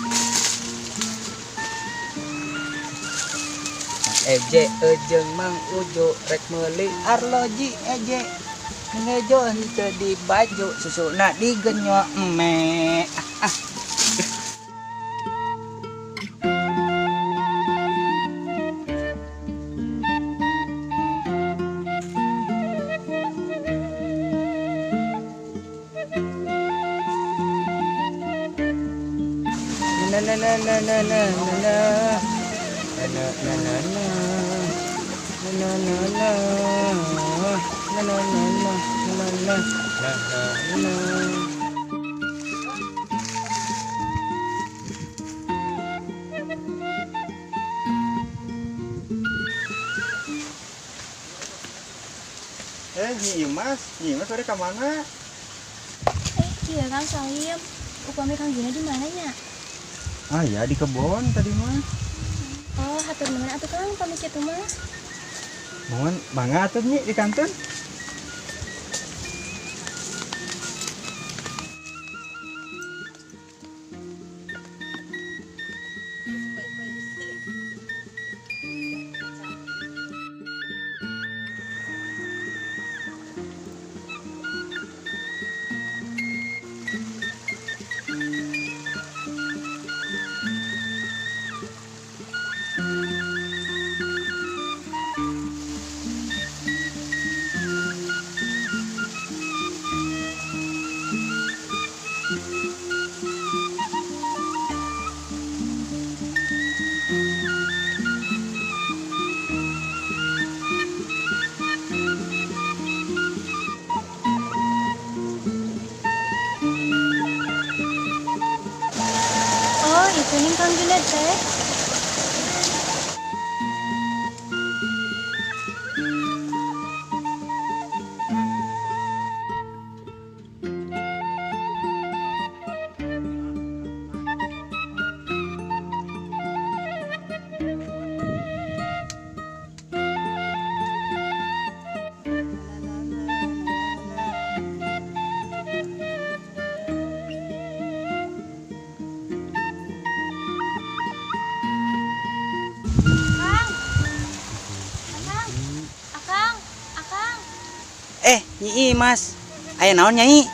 Speaker 7: Eje ejeng Mang Ujo rek meuli arloji eje. Ngejo henteu di baju susuna digenyo eme. Ah, ah. Na na na na na na na na. Na na na na. Na na na. Na na na na na na na na na.
Speaker 11: Eh, Nyi Imas, Nyi Imas bade ka mana?
Speaker 4: Eh, iya Kang Salim. Upami Kang Junet di mana nya?
Speaker 11: Ah ya, di kebon tadi mah.
Speaker 4: Oh, hatur nuhun atuh Kang, pamit kitu mah.
Speaker 11: Mohon mangga atuh Nyi di kantor.
Speaker 4: Oh, itu nih Kang Junet teh. Kang. Akang. Akang. Akang.
Speaker 7: Eh, Nyi Imas. Aya naon Nyai?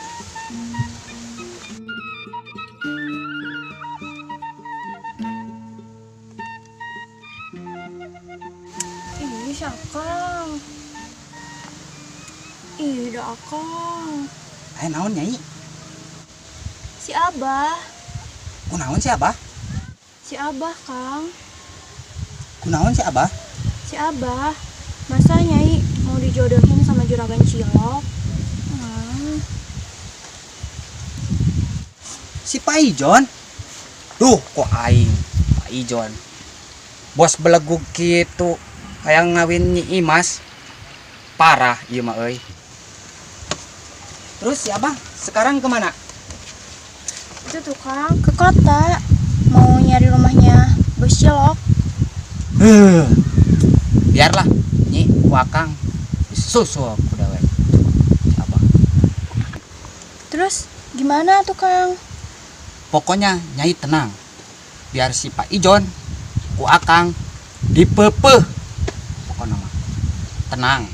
Speaker 4: Ih, si Akang. Ih, dah Akang.
Speaker 7: Aya naon Nyai?
Speaker 4: Si Abah.
Speaker 7: Kunaon si Abah?
Speaker 4: Si Abah, Kang.
Speaker 7: Kunaon si Abah?
Speaker 4: Si Abah. Masa Nyai mau dijodohin sama juragan cilok?
Speaker 7: Si Pak Ijon? Duh, kok aing Pak Ijon. Bos belegug kitu hayang ngawin Nyi Imas. Parah ieu mah euy. Terus si Abah sekarang kemana?
Speaker 4: Itu tuh Kang, ke kota. Mau nyari rumahnya bos cilok.
Speaker 7: Biarlah Nyi ku Akang disusul ku dewek. Si Abah.
Speaker 4: Terus gimana tuh Kang?
Speaker 7: Pokoknya Nyai tenang. Biar si Pak Ijon ku Akang dipepeh. Pokoknya mah tenang.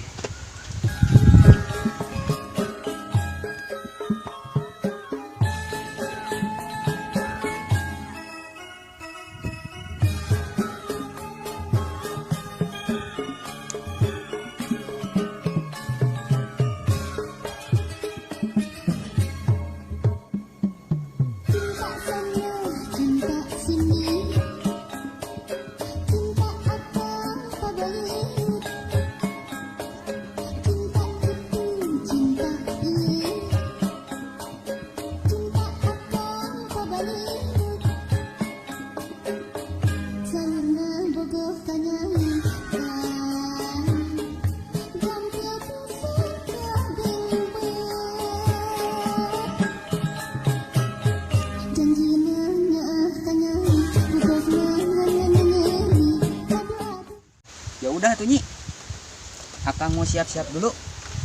Speaker 7: Akang mau siap-siap dulu.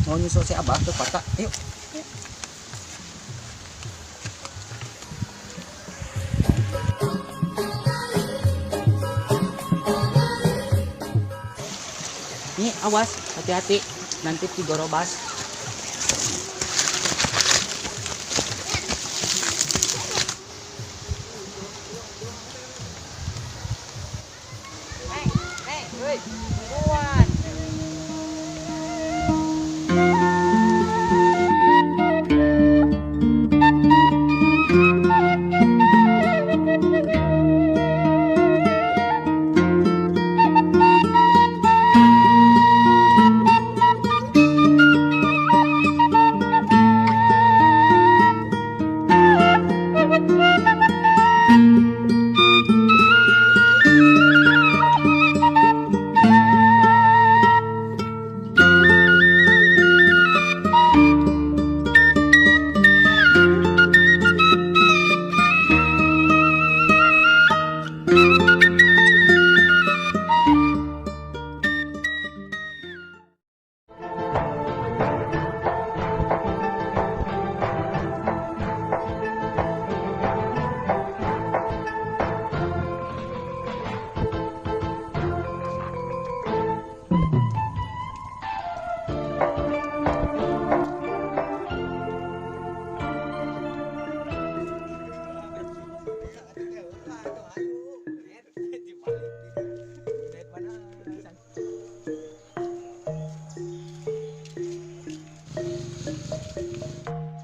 Speaker 7: Mau nyusul si Abah ke kota. Yuk. Nih, awas, hati-hati. Nanti digorobas.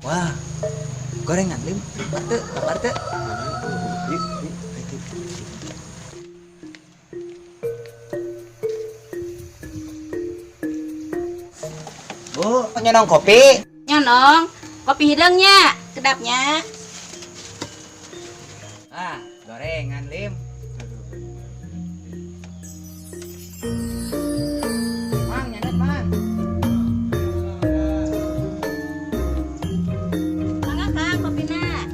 Speaker 7: Wah, gorengan Lim, lapar teu,
Speaker 6: Yuk,
Speaker 7: Bu, nyonong kopi.
Speaker 8: Nyonong, kopi hidungnya, kedapnya.
Speaker 7: Ah, gorengan Lim. Mang, nyandet mang.
Speaker 8: Mangga Kang, kopina.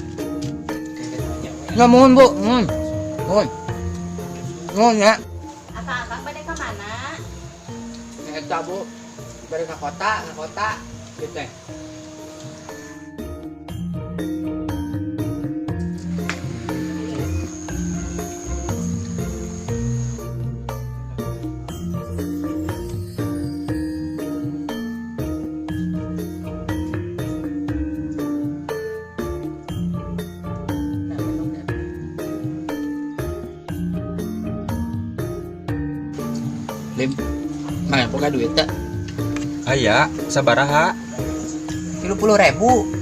Speaker 7: Nggak mohon Bu, mohon. Mohon. Mohon ya.
Speaker 8: Akang-akang bade ka mana?
Speaker 7: Eta Bu, bade ka kota, gitu teh. Lim, mana boga duit teh?
Speaker 6: Aya, sabaraha?
Speaker 7: 30.000.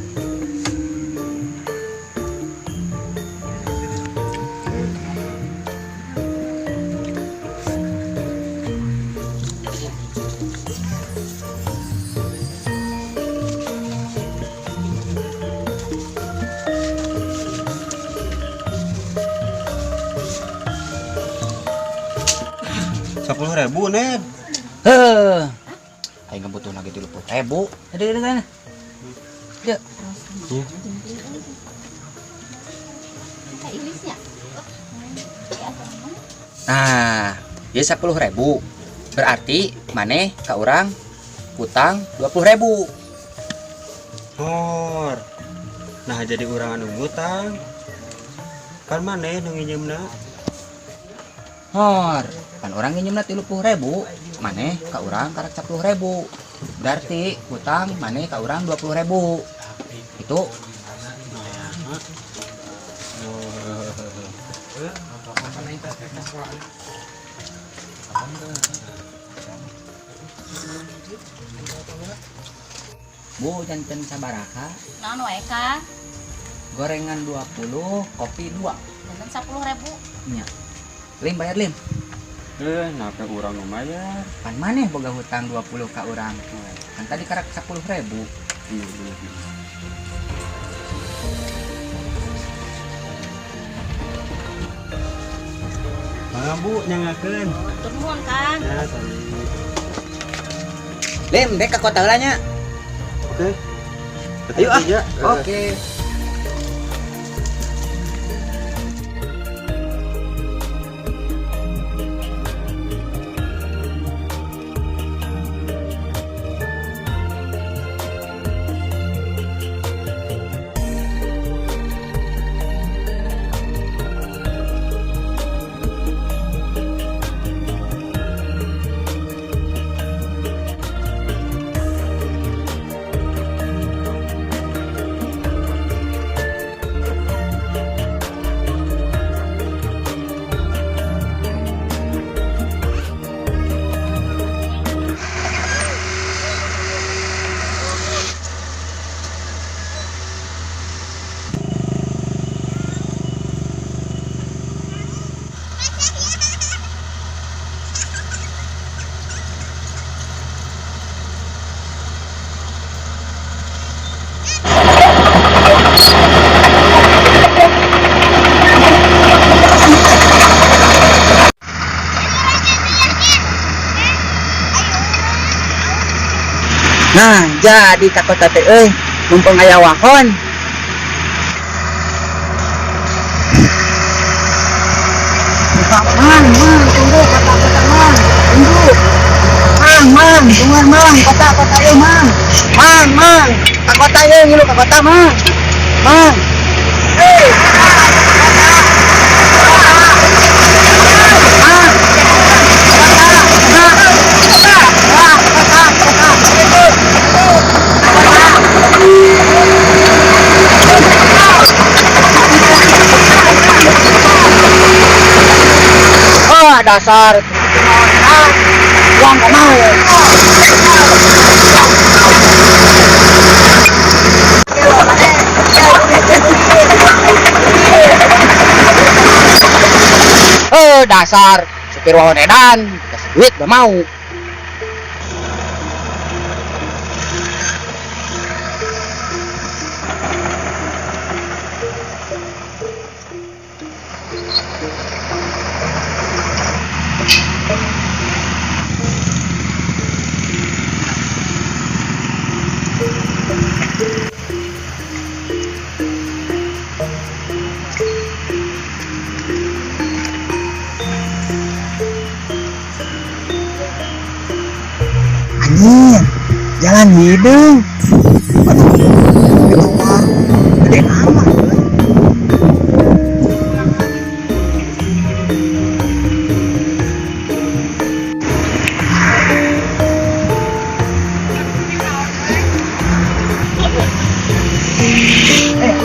Speaker 6: 10.000, Ned.
Speaker 7: Heh. Aing butuh lagi 30.000. Ada kan? Ya. Nah, ya 10.000. Berarti maneh ka urang hutang 20.000.
Speaker 6: Hor. Nah, jadi urang anu ngutang. Kan maneh nu nginjeumna.
Speaker 7: Hor, kan urang nginjeumna 30.000, maneh ka urang karek 10.000. Berarti hutang maneh ka urang 20.000. Itu. Bu, janten sabaraha?
Speaker 8: Naon wae Kang?
Speaker 7: Gorengan 20, kopi 2.
Speaker 8: Janten 10.000.
Speaker 7: Nya. Lim, bayar Lim.
Speaker 6: Nah ke urang lumayan.
Speaker 7: Pan maneh boga hutang 20 ka urang. Kan tadi karak 10.000.
Speaker 6: Iya, bener. Mangga Bu, nyangakeun.
Speaker 8: Hatur nuhun Kang.
Speaker 6: Ya, sami.
Speaker 7: Lim, dek ka kota heula nya.
Speaker 6: Oke.
Speaker 7: Ayo ah.
Speaker 6: Ya.
Speaker 7: Oke. Nah, jadi ka kota teh euy, mumpung aya wahon. Mang, mang, tunggu kota-kota mang, tunggu. Mang, mang, tunggu mang, kota-kota euy mang. Mang, mang, ka kota euy ngilu ka kota mang. Mang. Hei, oh, dasar uang gak mau. Oh, dasar supir wahon edan, kasih duit gak mau. Anjir, jalan hidung. Aduh, itu mah gede amat.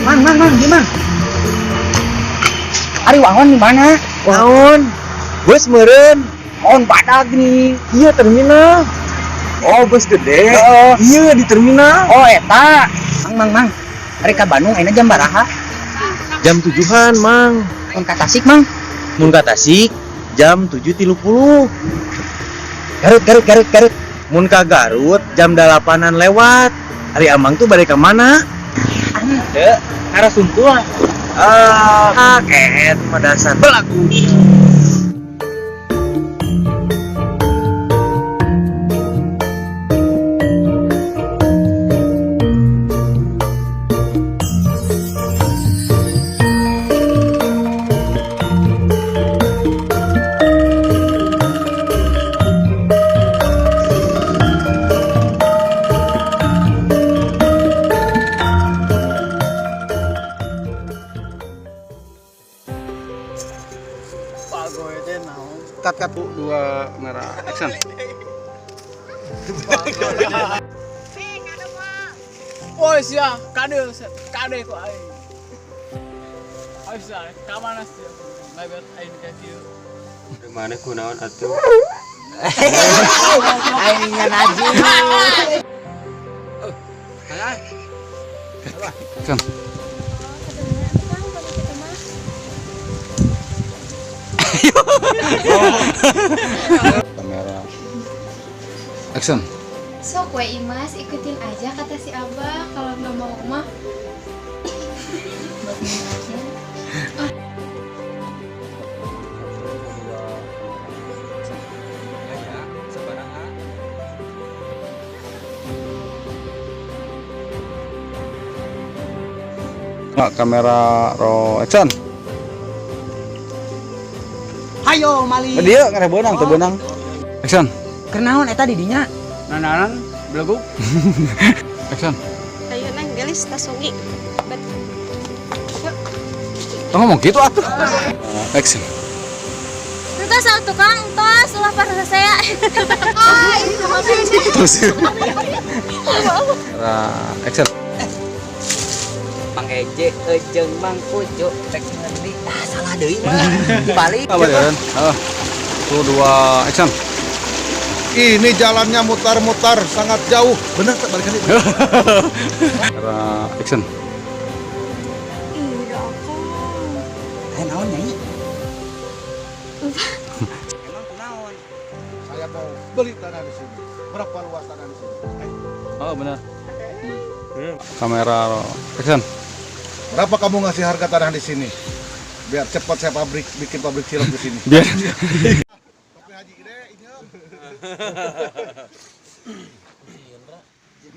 Speaker 7: Mang, mang, mang, gimana? Ari wahon di mana?
Speaker 11: Naon? Bus meureun.
Speaker 7: Mohon badag nih.
Speaker 11: Iya terminal. Oh, bus gede.
Speaker 7: Oh.
Speaker 11: Iya di terminal.
Speaker 7: Oh, eta. Mang, mang, mang. Ari ka Bandung ayeuna jam baraha?
Speaker 11: Jam 7-an, Mang.
Speaker 7: Mun ka Tasik, Mang?
Speaker 11: Mun ka Tasik jam 7.30.
Speaker 7: Garut, Garut, Garut, Garut.
Speaker 11: Mun ka Garut jam 8-an lewat. Ari Amang tuh balik ke mana?
Speaker 7: Ande, arah Suntul.
Speaker 11: Ah, ket mah dasar belagu.
Speaker 10: Cut, cut, dua merah, action.
Speaker 2: Woi sia, kade kade kok aing. Ayo sia, ka mana sia? Lebet aing ka kieu.
Speaker 6: Di mana kunaon atuh?
Speaker 7: Aing nya najib.
Speaker 3: Action. Kamera. Action.
Speaker 9: Sok we Imas, ikutin aja kata si Abah. Kalau nggak mau mah buat minum aja.
Speaker 3: Oh. Kamera roll action.
Speaker 7: Hayo mali.
Speaker 3: Dia ngareh beunang teu beunang. Action.
Speaker 7: Keur naon eta di dinya?
Speaker 3: Nananan beleguk. Action.
Speaker 8: Ayo neng gelis tasungi. Bet. Yuk.
Speaker 3: Tong ngomong gitu atuh. Action.
Speaker 4: Entos atuh Kang, entos ulah parah saya.
Speaker 3: Terus. Action.
Speaker 7: Mang Eje jeung Mang Ujo rek ngendi? Ah, salah deui mah. Dibalik.
Speaker 3: Apa ya? Heeh. 1 2 action.
Speaker 10: Ini jalannya mutar-mutar sangat jauh. Benar tak balikan itu?
Speaker 3: Action.
Speaker 4: Ih, udah aku.
Speaker 7: Eh, naon nyai? Emang kunaon?
Speaker 10: Saya mau beli tanah di sini. Berapa luas tanah di sini?
Speaker 3: Oh, benar. Kamera action.
Speaker 10: Berapa kamu ngasih harga tanah di sini? Biar cepat saya pabrik bikin pabrik cilok di sini.
Speaker 3: Biar.
Speaker 10: Tapi haji gede ini.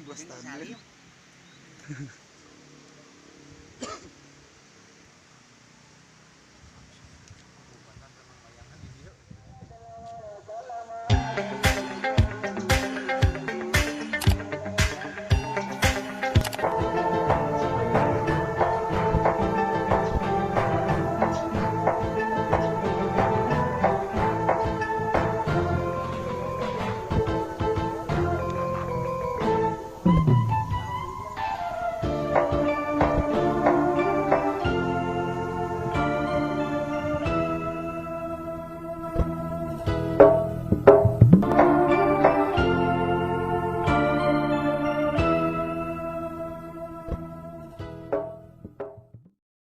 Speaker 11: Bos
Speaker 1: Jeung si
Speaker 11: Tandir.
Speaker 1: Salim.